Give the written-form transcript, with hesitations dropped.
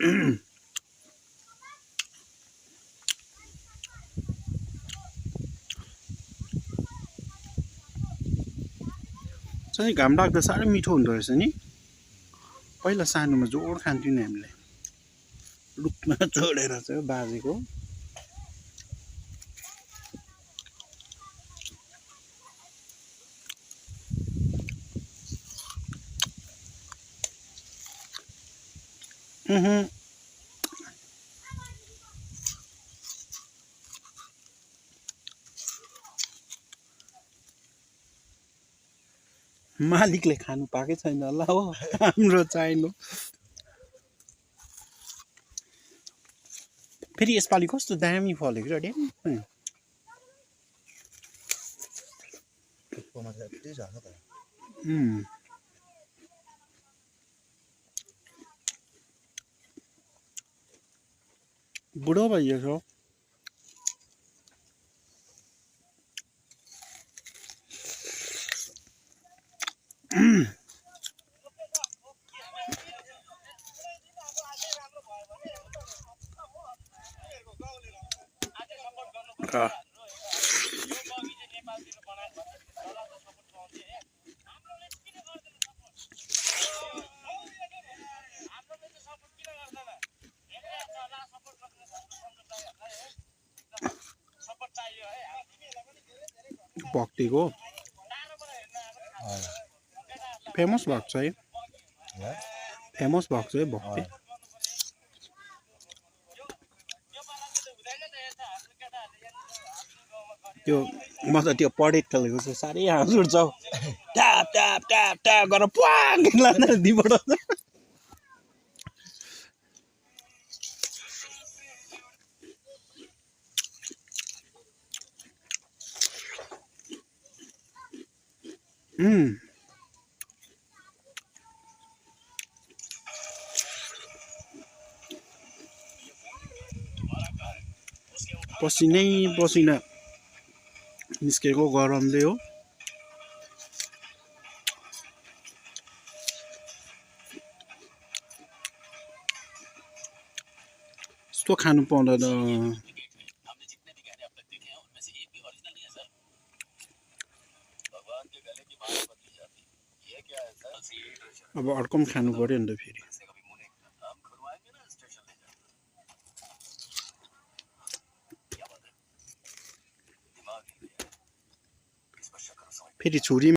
चाहिँ घाम लाग्दा साह्रै मिठो हुँदो रहेछ नि पहिला सानोमा जोड खान्थ्यौँ नि हामीले रुखमा चढेर चाहिँ बाजेको मालिकले खानु पाएकै छैन होला हो हाम्रो चाहिनु फेरि यसपालि कस्तो दामी फलेको र ड्याम बुढो भइएको भक्तिको फेमस भएको छ है फेमस भएको छ है भक्ति त्यो म त त्यो पढेट खेलेको चाहिँ साह्रै हाँस उठ्छ ट्याप ट्याप ट्याप ट्याप गरेर प्वाङ लाँदा दिबाट पसिनै पसिना निस्केको गरमले हो यस्तो खानु पाउँदैन अब अर्को पनि खानु पर्यो नि त फेरि फेरि छुरी